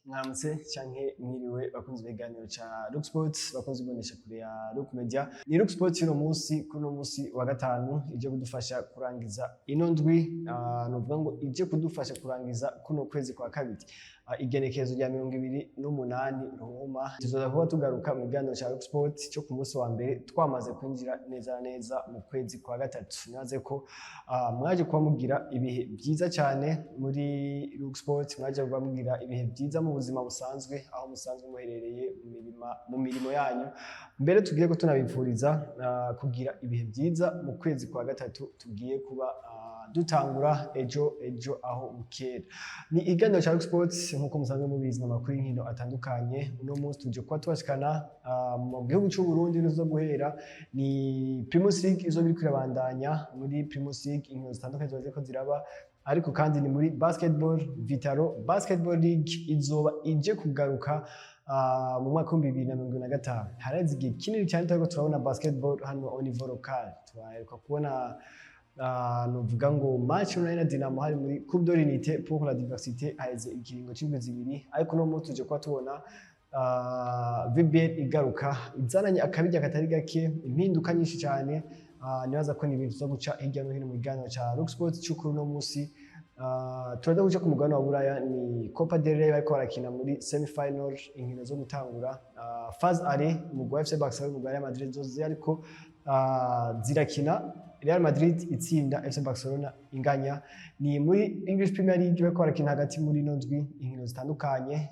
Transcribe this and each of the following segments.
Mwaramutse canke mwiriwe, bakunzi b'ikiganiro ca Look Sports, bakunzi bonesha kure ya Look Media. Ni Look Sports uno munsi, kuri uno munsi wa gatanu, ije kudufasha kurangiza ino ndwi, novuga ngo ije kudufasha kurangiza kuno kwezi kwa kabiri. Igenekerezo rya 28 Ruhuma, tuzoza kuba tugaruka mu kiganiro ca Look Sports cyo ku munsi wa mbere, twamaze kwinjira neza na neza mu kwezi kwa gatatu. Nibaze ko mwaje kuba mugira ibihe byiza cyane muri Look Sports, mwaje kuba mugira ibihe byiza mu buzima busanzwe, aho musanzwe muherereye mu mirimo yanyu. Mbere tugiye ko tunabipfuriza kugira ibihe byiza mu kwezi kwa gatatu tugiye kuba dutangura ejo aho bukera. Ni ikiganiro ca Look Sports, nk'uko musanzwe mubizi, amakuru y'inkino atandukanye. Uno munsi tuje kuba tubashikana mu gihugu c'u Burundi. Nizo guhera ni Primus League izo biriko irabandanya. Muri Primus League inkino zitandukanye ziba ziriko ziraba, ariko kandi ni muri basketball, Vital'O Basketball League izoba ije kugaruka mu mwaka wa 2025. Haraheze igihe kinini cyane turiko turabona basketball hano au niveau local. Twaheruka kubona, novuga ngo, match Urunani na Dinamo hari muri Coupe de l'Unité pour la Diversité, haheze ikiringo c'indwi 2. Ariko no munsi tuje kuba tubona VBL igaruka izananye akabirya katari gake, impinduka nyinshi cyane. Nibaza ko ni ibintu tuza guca hirya no hino mu kiganiro ca Look Sports cyo kuri uno munsi. Turaza guca ku mugabane wa Buraya, ni Copa del Rey, bariko barakina muri semi final, inkino zo gutangura phase aller. Umugwi wa FC Barcelona, umugwi wa Real Madrid zose ariko zirakina, Real Madrid itsinda, FC Barcelona inganya. Ni muri English Premier League, bariko barakina hagati muri ino ndwi, inkino zitandukanye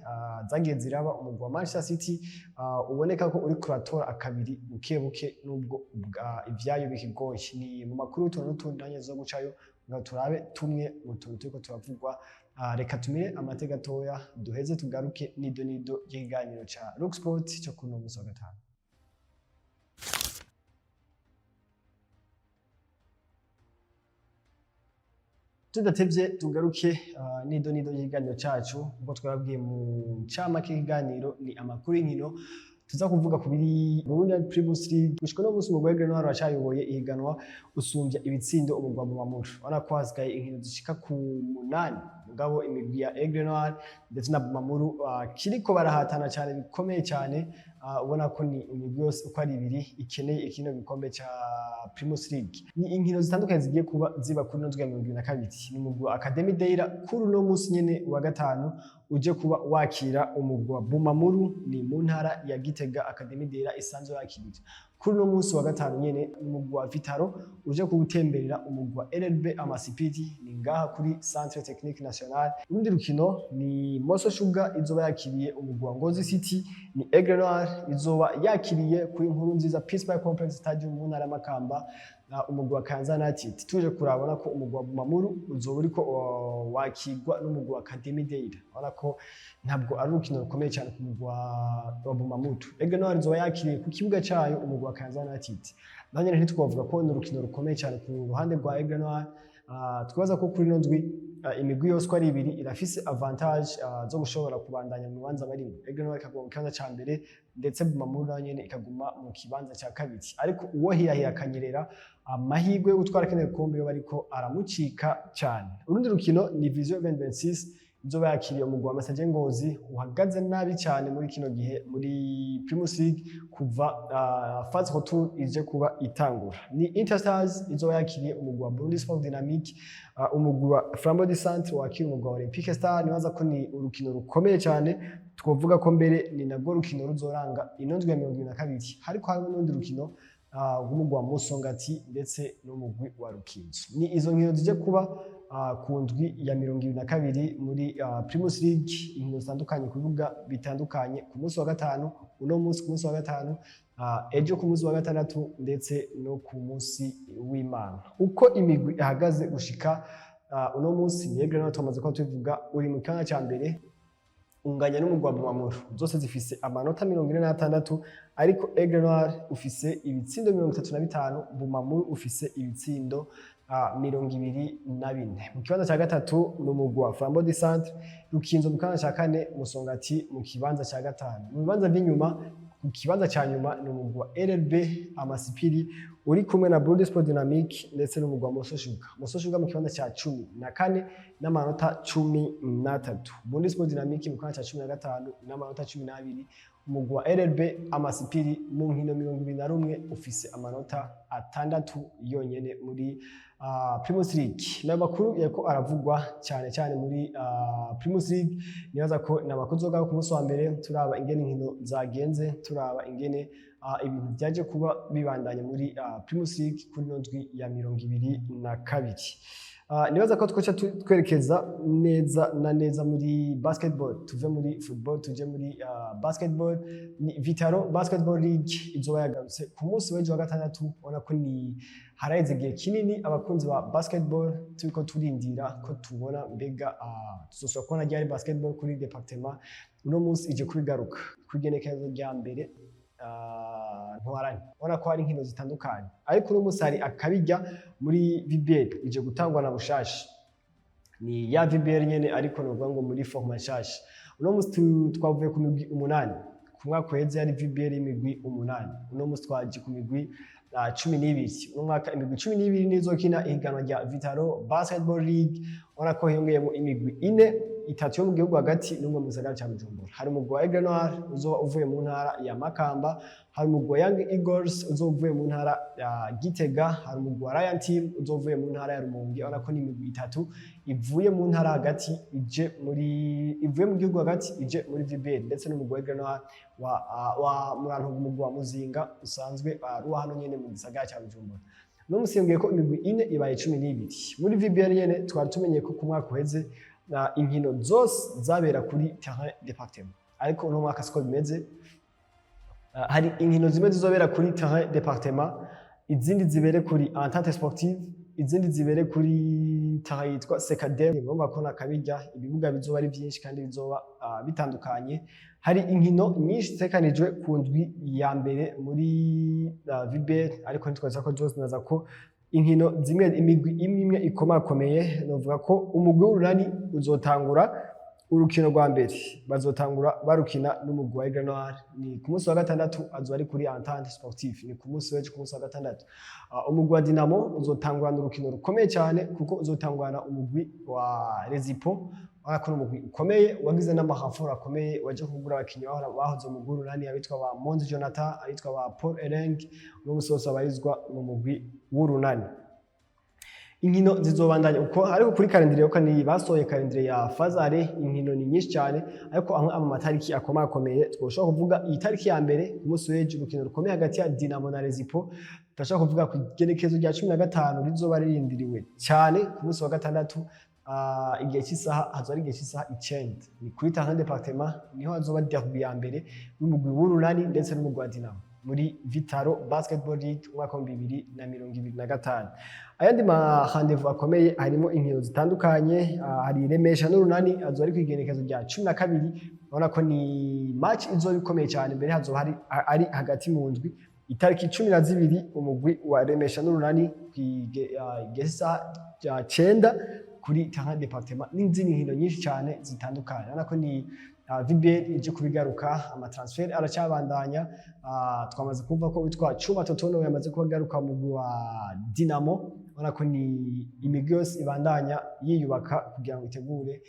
zagiye ziraba. Umugwi wa Manchester City uboneka ko uri kuratora akabiri buke buke, nubwo ivyayo bikigoye. Ni mu makuru utuntu n'utundi nanye zo gucayo ngo turabe tumwe mu tuntu turiko turavugwa. Reka tumire amate gatoya, duheze tugaruke nido nido ry'ikiganiro ca Rock Sport cyo kuno musi wa gatanu. Tudatevye tugaruke nido nido y'ikiganiro cacu. Nkuko twababwiye mu ncamake, y'ikiganiro ni amakuru y'inkino. Tuza kuvuga ku biri Burundi Primus League. Gushika no munsi, umugwi wa Grenoble uracayoboye ihiganwa, usumbya ibitsindo umugwi wa Bumamuru. Urabona ko hasigaye inkino zishika ku 8, mugabo imigwi ya Aigle Noir ndetse na Bumamuru kiriko barahatana cyane bikomeye cyane. Ubona ko ni imigwi yose uko ari ibiri ikeneye ikino gikombe ca Primus League. Ni inkino zitandukanye zigiye kuba ziba kuri ino ndwi ya 22. Ni umugwi wa Academy Deira, kuri uno munsi nyene wa gatanu, uje kuba wakira umugwi wa Bumamuru. Ni mu ntara ya Gitega Academy Deira isanzwe yakirira. Kuri uno munsi wa gatanu nyene, umugwi wa Vital'O uje kuwutemberera umugwi wa LLB Amasipiti, ni ngaha kuri Centre Technique National. Urundi rukino ni Moso Sugar izoba yakiriye umugwi wa Ngozi City. Ni Aigle Noir izoba yakiriye kuri Nkuru Nziza Peace Park Complex Stadium mu ntara ya Makamba na umugwi wa Kayanza United. Tuje kurabona ko umugwi wa Bumamuru uzoba uriko wakigwa n'umugwi wa Academy Deira. Urabona ko ntabwo ari urukino rukomeye cyane ku mugwi wa Bumamuru. Aigle Noir izoba yakiriye ku kibuga cayo umugwi wa Kayanza United. Naho nyene ntitwovuga ko ni urukino rukomeye cyane ku ruhande rwa Aigle Noir. Twibaza ko kuri ino ndwi imigwi yose uko ari ibiri irafise avantage zo gushobora kubandanya mu bibanza barimo. Aigle Noir ikaguma mu kibanza ca mbere, ndetse Bumamuru nayo nyene ikaguma mu kibanza ca kabiri, ariko uwo hirahiye akanyerera, amahirwe yo gutwara kino gikombe yo bariko aramucika cyane. Urundi rukino ni Vision 2026 izoba yakiriye umugwi wa Messager Ngozi, uhagaze nabi cyane muri kino gihe muri Primus League kuva phase retour ije kuba itangura. Ni Interstars izoba yakiriye umugwi wa Burundi Sport Dynamique, umugwi wa Flambeau du Centre wakira umugwi wa Olympique Star. Nibaza ko ni urukino rukomeye cyane, twovuga ko mbere ni nabwo rukino ruzoranga ino ndwi ya 22. Ariko harimo n'urundi rukino rw'umugwi wa Musongati ndetse n'umugwi wa Rukinzo. Ni izo nkino zije kuba ku ndwi ya 22 muri Primus League, inkino zitandukanye ku bibuga bitandukanye, ku munsi wa gatanu, uno munsi ku munsi wa gatanu, ejo ku munsi wa gatandatu, ndetse no ku munsi w'Imana. Uko imigwi ihagaze gushika uno munsi, ni Aigle Noir tumaze kuba tubivuga, uri mu kibanza ca mbere, unganya n'umugwi wa Bumamuru. Zose zifise amanota 46, ariko Aigle Noir ufise ibitsindo 35, Bumamuru ufise ibitsindo 24. Mu kibanza cya gatatu ni umugwi wa Flambeau du Centre, Rukinzo mu kibanza cya kane, Musongati mu kibanza cya gatanu. Mu bibanza by'inyuma Ku kibanza ca nyuma ni umugwi wa RRB Amasipiri uri kumwe na Burundi Sport Dynamic ndetse n'umugwi wa Moso Sugar. Moso Sugar mu kibanza ca 14 n'amanota 13, Burundi Sport Dynamic mu kibanza ca 15 n'amanota 12. Umugwi wa RRB Amasipiri mu nkino 21 ufise amanota 6 yonyene muri Primus League. Nayo makuru yariko aravugwa cyane cyane muri Primus League. Nibaza ko ni amakuru tuzogaruka ku munsi wa mbere, turaba ingene inkino zagenze, turaba ingene ibintu byaje kuba bibandanya muri Primus League kuri ino ndwi ya 22. Nibaza ko twoca twerekeza neza na neza muri basketball, tuve muri football tuje muri basketball. Ni Vital'O Basketball League izoba yagarutse ku munsi w'ejo wa gatandatu. Ubona ko ni haraheze igihe kinini abakunzi ba basketball turiko turindira ko tubona mbega tuzosubira kubona ryari basketball kuri département. Uno munsi ije kubigaruka kw'igenekerezo rya 1 Ntwarante. Ubona ko hari inkino zitandukanye, ariko uno munsi hari akabirya muri VBL ije gutangwa na bushasha. Ni ya VBL nyene, ariko novuga ngo muri format nshasha. Uno munsi twavuye ku migwi umunani. Ku mwaka uheze yari VBL y'imigwi umunani, uno munsi twaje ku migwi 12. Uno mwaka imigwi 12 nizokina ihiganwa rya Vital'O Basketball League. Ubona ko hiyongeyemo imigwi ine, itatu yo mu gihugu hagati n'umwe mu gisagara ca Bujumbura. Hari umugwi wa Aigle Noir uzoba uvuye mu ntara ya Makamba, hari umugwi wa Young Eagles uzoba uvuye mu ntara ya Gitega, hari umugwi wa Ryan Team uzoba uvuye mu ntara ya Rumonge. Urabona ko ni imigwi itatu ivuye mu ntara hagati ije muri, ivuye mu gihugu hagati ije muri VBL, ndetse n'umugwi wa Aigle Noir wa Murantunga, umugwi wa Muzinga usanzwe ari hano nyene mu gisagara ca Bujumbura. No musi ko imigwi ine ibaye 12 muri VBL nyene. Twari tumenye ko ku mwaka uheze na inkino zose zabera kuri terrain département, ariko uno mwaka siko bimeze. Hari inkino zimwe zizobera kuri terrain département, izindi zibere kuri Entente Sportive, izindi zibere kuri terrain yitwa Secadem. Murumva ko nakabirya ibibuga bizoba ari byinshi kandi bizoba bitandukanye. Hari inkino nyinshi zitekanijwe ku ndwi ya mbere muri VBL, ariko ntitwaza ko zose. Naza ko inkino zimwe, imigwi imwe imwe ikomakomeye, novuga ko umugwi w'Urunani uzotangura urukino rwa mbere, bazotangura barukina n'umugwi wa Aigle Noir. Ni ku munsi wa gatandatu, azoba ari kuri Entente Sportive, ni ku munsi w'ejo, ku munsi wa gatandatu. Umugwi wa Dinamo uzotangurana urukino rukomeye cyane, kuko uzotangurana umugwi wa Rezipo. Urabona ko ni umugwi ukomeye wagize n'amahafuro akomeye, waje kugura abakinyi bahora bahoze mu mugwi w'Urunani, abitwa ba Monzi Jonathan, abitwa ba Paul Ereng, uno musi bose babarizwa mu mugwi w'Urunani. Inkino zizobandanya uko, ariko kuri calendrier uko ni basohoye calendrier ya phase aller, inkino ni nyinshi cyane, ariko amwe ama matariki akomakomeye twoshobora kuvuga iyi tariki ya mbere, ku munsi w'ejo, urukino rukomeye hagati ya Dinamo na Rezipo. Turashobora kuvuga ku igenekerezo rya 15 rizoba ririndiriwe cyane, ku munsi wa gatandatu, igihe cy'isaha hazoba ari igihe cy'isaha 9, ni kuri terrain département, niho hazoba derby ya mbere y'umugwi w'Urunani ndetse n'umugwi wa Dinamo muri Vital'O Basketball League umwaka wa 2025. Ayandi ma rendez-vous akomeye harimo inkino zitandukanye. Hari Remesha n'Urunani, azoba ari kw'igenekerezo rya 12. Urabona ko ni match izoba ikomeye cyane, mbere hazoba hari ari hagati mu ndwi, itariki 12, umugwi wa Remesha n'Urunani kw'igihe isaha ya 9 kuri terrain département, n'izindi nkino nyinshi cyane zitandukanye. Urabona ko ni VBL ije kubigaruka, ama transfer aracyabandanya. Twamaze kumva ko witwa Chuma Totono yamaze kuba mu mugwi wa Dinamo. Urabona ko ni imigwi yose ibandanya yiyubaka kugira ngo itegure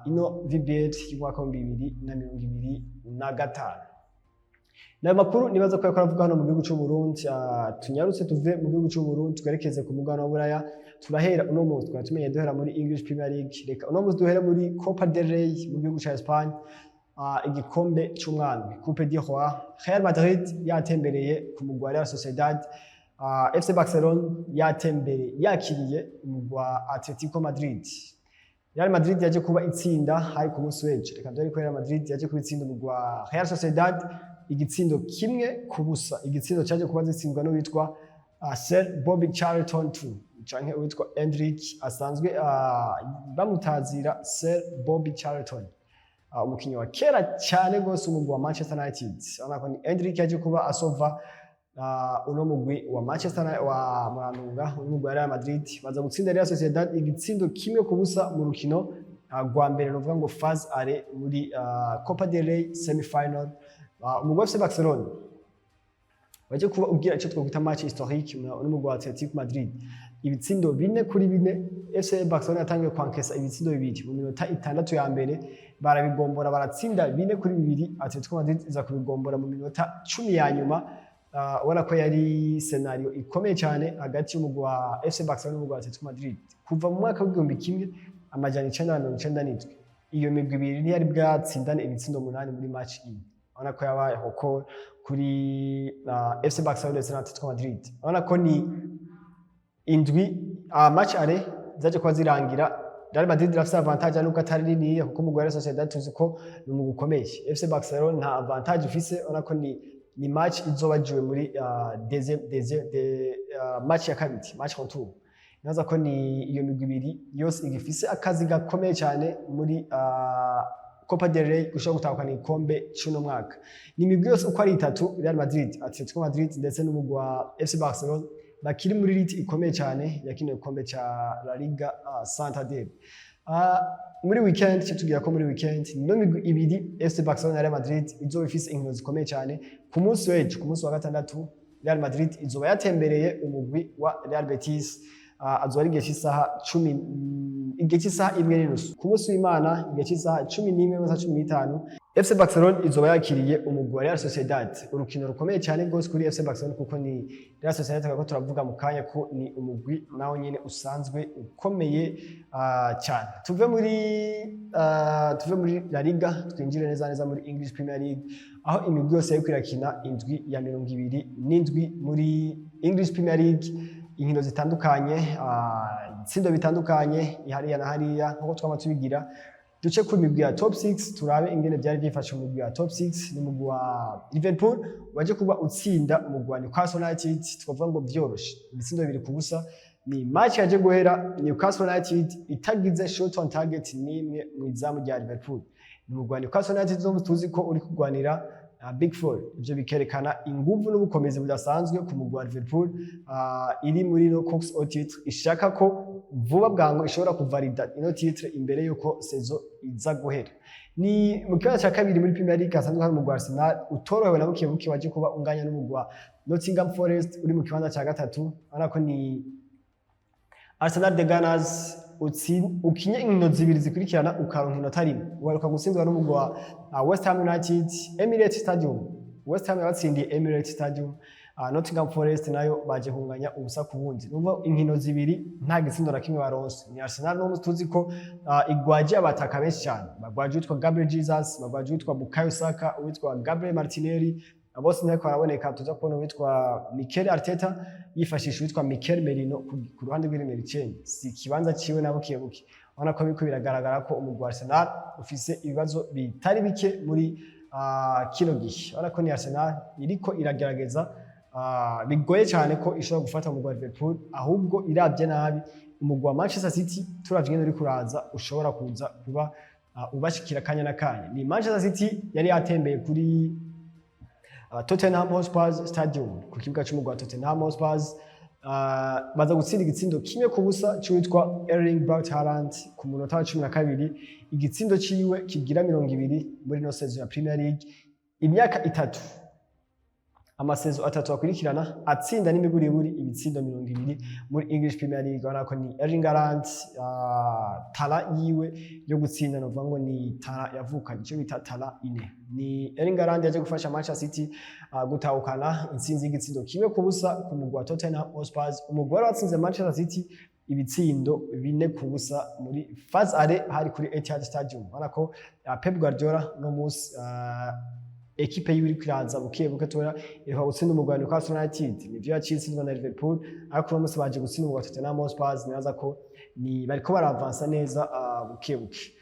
ino VBL y'umwaka wa 2025. Nayo makuru nibaza ko yariko aravuga hano mu gihugu c'u Burundi. Tunyarutse tuve mu gihugu c'u Burundi twerekeze ku mugabane wa Buraya. Turahera uno munsi, twari tumenye duhera muri English Premier League, reka uno munsi duhere muri Copa del Rey mu gihugu ca Espagne, igikombe c'umwami, Coupe du Roi. Real Madrid yatembereye ku mugwi wa Real Sociedad, FC Barcelona yatembereye, yakiriye umugwi wa Atletico Madrid. Real Madrid yaje kuba itsinda, hari ku munsi w'ejo. Reka dore ko Real Madrid yaje kuba itsinda umugwi wa Real Sociedad igitsindo 1-0, igitsindo cyaje kuba zitsindwa n'uwitwa Sir Bobby Charlton 2 canke uwitwa Endrick, asanzwe bamutazira Sir Bobby Charlton, umukinyi wa kera cyane gose umugwi wa Manchester United. Urabona ko ni Endrick yaje kuba asova uno mugwi wa Manchester wa Muranunga, uno mugwi wa Real Madrid, baza gutsinda Real Sociedad igitsindo 1-0 mu rukino rwa mbere, nuvuga ngo phase aller muri Copa del Rey semi final. Umugwi wa FC Barcelona waje kuba ugira icyo twakwita match historique n'umugwi wa Atletico Madrid, ibitsindo 4-4. FC Barcelona yatangiye kwankesa ibitsindo 2 mu minota 6 ya mbere, barabigombora, baratsinda 4-2. Atletico Madrid iza kubigombora mu minota 10 ya nyuma. Ubona ko yari scénario ikomeye cyane hagati y'umugwi wa FC Barcelona n'umugwi wa Atletico Madrid. Kuva mu mwaka w'1997, iyo migwi ibiri ntiyari bwatsindane ibitsindo 8 muri match imwe. Urabona ko yabaye hoko kuri FC Barcelona ndetse na Atletico Madrid. Urabona ko ni indwi match aller zaje kuba zirangira Real Madrid irafise avantage, nubwo atari niniya, kuko umugwi wa Real Sociedad tuzi ko ni umugwi ukomeye. FC Barcelona nta avantage ifise. Urabona ko ni match izoba joué muri deuxième de, match ya kabiri, match retour. Naza ko ni iyo migwi ibiri yose igifise akazi gakomeye cyane muri Copa del Rey, gushobora gutahukana igikombe c'uno mwaka. Ni imigwi yose uko ari itatu, Real Madrid, Atletico Madrid ndetse n'umugwi wa FC Barcelona, bakiri muri lutte ikomeye cyane ya kino gikombe ca La Liga Santander. Muri weekend cyo tugira ko muri weekend niyo migwi ibiri, FC Barcelona na Real Madrid, izoba ifise inkino zikomeye cyane. Ku munsi w'ejo, ku munsi wa gatandatu, Real Madrid izoba yatembereye umugwi wa Real Betis, azoba ari igihe cy'isaha 10, igihe cy'isaha 1:30. Ku munsi w'Imana, igihe cy'isaha 11:15, FC Barcelona izoba yakiriye umugwi wa Real Sociedad, urukino rukomeye cyane rwose kuri FC Barcelona, kuko ni Real Sociedad ko turavuga mu kanya ko ni umugwi nawo nyene usanzwe ukomeye cyane. Tuve muri La Liga, twinjire neza neza muri English Premier League, aho imigwi yose yariko irakina indwi ya 27 muri English Premier League, inkino zitandukanye, ibitsindo bitandukanye hariya na hariya. Nkuko twama tubigira, duce ku migwi ya top 6, turabe ingene byari byifashe mu migwi ya top 6. Ni umugwi wa Liverpool waje kuba utsinda umugwi wa Newcastle United, twavuga ngo vyoroshe, ibitsindo 2-0. Ni match yaje guhera Newcastle United itagize shot on target n'imwe mu izamu rya Liverpool. Ni umugwi wa Newcastle United zo tuzi ko uri kurwanira Big Four. Ivyo bikerekana inguvu n'ubukomezi budasanzwe ku mugwi wa Liverpool, iri muri no course au titre, ishaka ko vuba bwangu ishobora kuvalida ino titre imbere yuko saison iza guhera. Ni mu kibanza cya kabiri muri Premier League hasanzwe hari umugwi wa Arsenal utorohewe na buke buke, waje kuba unganya n'umugwi wa Nottingham Forest uri mu kibanza cya gatatu. Urabona ko ni Arsenal the Gunners ukinye inkino zibiri zikurikirana ukaronka inota rimwe, ugaruka gutsindwa n'umugwi wa West Ham United Emirates Stadium. West Ham yabatsindiye Emirates Stadium. Nottingham Forest nayo baje kunganya 0-0. Numva inkino zibiri nta gitsindo na kimwe baronse. Ni Arsenal no tuzi ko igwaje abataka benshi cyane, bagwaje witwa Gabriel Jesus, bagwaje witwa Bukayo Saka, witwa Gabriel Martinelli, bose nteko baraboneka. Tuza kubona witwa Mikel Arteta yifashisha witwa Mikel Merino ku ruhande rw'inimero 9, si ikibanza ciwe na buke buke. Urabona ko biriko biragaragara ko umugwi wa Arsenal ufise ibibazo bitari bike muri kino gihe. Urabona ko ni Arsenal iriko iragerageza, bigoye cyane ko ishobora gufata umugwi wa Liverpool, ahubwo iravye nabi umugwi wa Manchester City, turavye ingene uri kuraza, ushobora kuza kuba ubashikira kanya na kanya. Ni Manchester City yari yatembeye kuri Tottenham Hotspur Stadium, ku kibuga c'umugwi wa Tottenham Hotspur, baza gutsinda igitsindo 1-0 c'uwitwa Erling Braut Haaland ku munota wa 12, igitsindo ciwe kigira 20 muri no saison ya Premier League. Imyaka 3, ama saison 3 akurikirana atsinda n'imiburiburi ibitsindo 20 muri English Premier League. Urabona ko ni Erling Haaland, talent yiwe yo gutsinda novuga ngo ni talent yavukanye, icyo bita talent inné. Ni Erling Haaland yaje gufasha Manchester City gutahukana intsinzi y'igitsindo 1-0 ku mugwi wa Tottenham Hotspur, umugwi wari watsinze Manchester City ibitsindo 4-0 muri phase aller hari kuri Etihad Stadium. Urabona ko Pep Guardiola no munsi ekipe yiwe iriko iraza buke buke, tora iheruka gutsinda umugwi wa Newcastle United, nivyo yaciye itsindwa na Liverpool, ariko uno munsi baje gutsinda umugwi wa Tottenham Hotspur. Nibaza ko ni bariko baravansa neza buke buke.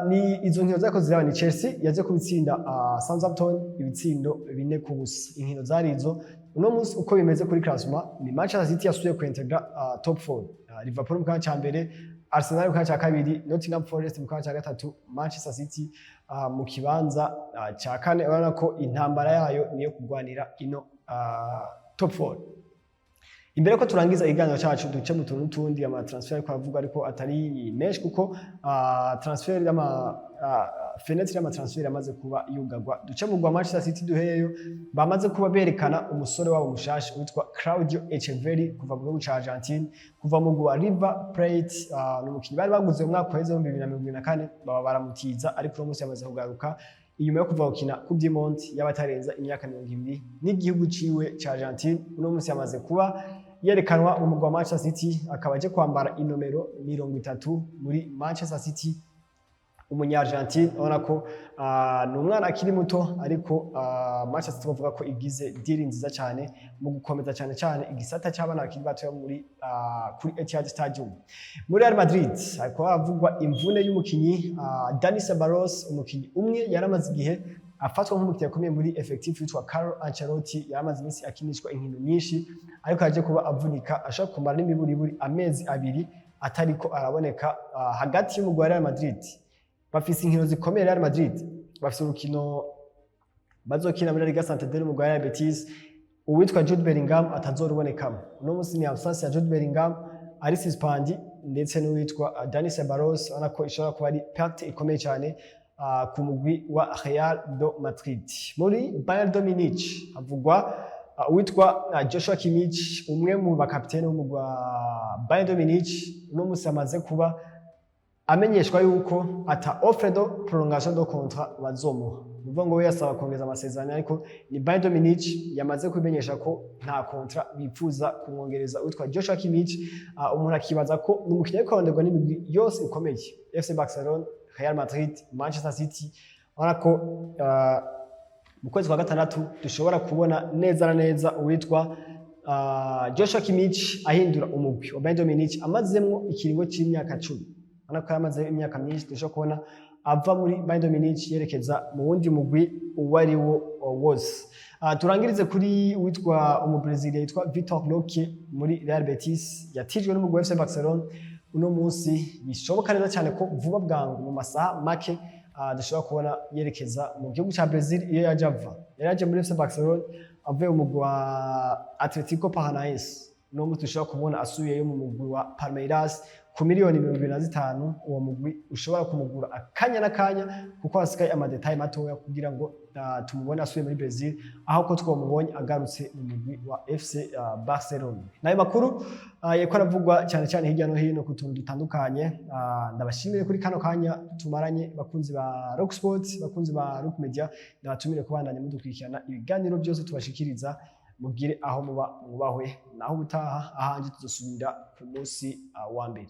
Ni izo nkino zariko ziraba. Ni Chelsea yaje kubitsinda Southampton ibitsindo 4-0. Inkino zari izo. Uno munsi uko bimeze kuri classement, ni Manchester City yasubiye kuintegra top 4, Liverpool mu kibanza ca mbere, Arsenal mu kibanza ca kabiri, Nottingham Forest mu kibanza ca gatatu, Manchester City mu kibanza ca kane. Urabona ko intambara yayo niyo kugwanira ino top 4. Imbere ko turangiza ikiganiro cyacu, duce mu tuntu tundi, ama transfer ariko aravugwa, ariko atari menshi, kuko transfer y'ama fenêtre y'amatransfer yamaze kuba yugagwa. Duce mu gwa Manchester City duhereyo, bamaze kuba berekana umusore wabo mushasha witwa Claudio Echeverri kuva mu gihugu ca Argentine, kuva mu gwa River Plate. Ni umukinyi bari baguze mu mwaka uheze wa 2024, baba baramutiza, ariko uno munsi yamaze kugaruka inyuma yo kuva gukina Coupe du Monde y'abatarenza imyaka 20 n'igihugu ciwe ca Argentine. Uno munsi yamaze kuba yerekanwa mu mugwa wa Manchester City, akaba aje kwambara inomero 30 muri Manchester City. Umunya Argentine, ubona ko ni umwana akiri muto, ariko Manchester City bavuga ko igize deal nziza cyane mu gukomeza cyane cyane igisata cy'abana bakiri bato muri kuri Etihad Stadium. Muri Real Madrid hariko havugwa imvune y'umukinyi Dani Ceballos, umukinyi umwe yaramaze igihe afatwa nk'umukinnyi akomeye muri effectif witwa Carlo Ancelotti. Yaramaze iminsi akinishwa inkino nyinshi, ariko yaje kuba avunika, ashobora kumara n'imiburiburi amezi 2 atariko araboneka. Hagati y'umugwi wa Real Madrid, bafise inkino zikomeye. Real Madrid bafise urukino bazokina muri La Liga Santander n'umugwi wa Real Betis, uwitwa Jude Bellingham atazorubonekamo. Uno munsi ni absence ya Jude Bellingham ari suspendu, ndetse n'uwitwa Dani Ceballos, ubona ko ishobora kuba ari perte ikomeye cyane ku mugwi wa Real de Madrid. Muri Bayern de Munich havugwa uwitwa Joshua Kimmich, umwe mu bakapitene b'umugwi wa Bayern de Munich. Uno munsi amaze kuba amenyeshwa yuko ata offre de prolongation de contrat bazomuha. Nuvuga ngo we yasaba kongeza amasezerano, ariko ni Bayern de Munich yamaze kubimenyesha ko nta contrat bipfuza kumwongereza uwitwa Joshua Kimmich. Umuntu akibaza ko ni umukinnyi ariko aronderwa n'imigwi yose ikomeye, FC Barcelona, Real Madrid, Manchester City. Urabona ko mu kwezi kwa gatandatu dushobora kubona neza na neza uwitwa Joshua Kimmich ahindura umugwi wa Bayern de Munich amazemwo ikiringo c'imyaka 10. Urabona ko yamaze imyaka myinshi, dushobora kubona ava muri Bayern de Munich yerekeza mu wundi mugwi uwo ari wo wose. Turangirize kuri witwa umubreziliya yitwa Vitor Roque muri Real Betis, yatijwe n'umugwi wa FC Barcelona. Uno munsi bishoboka neza cyane ko vuba bwangu mu masaha make dushobora kubona yerekeza mu gihugu ca Brazil iyo yaje ava. Yari yaje muri FC Barcelona avuye mu mugwi wa Atletico Paranaense. Uno munsi dushobora kubona asubiyeyo mu mugwi wa Palmeiras ku miliyoni 25. Uwo mugwi ushobora kumugura akanya n'akanya, kuko hasigaye amadétails matoya kugira ngo tumubone asubiye muri Brazil, aho ko twamubonye agarutse mu mugwi wa FC Barcelona. Nayo makuru yeko aravugwa cyane cyane hirya no hino ku tuntu dutandukanye. Ndabashimire kuri kano kanya tumaranye, bakunzi ba Rock Sports, bakunzi ba Rock Media. Ndabatumire kubandanya mudukurikirana ibiganiro byose tubashikiriza. Mugire aho muba mwubahwe, naho ubutaha ahanje tuzosubira ku munsi wa mbere.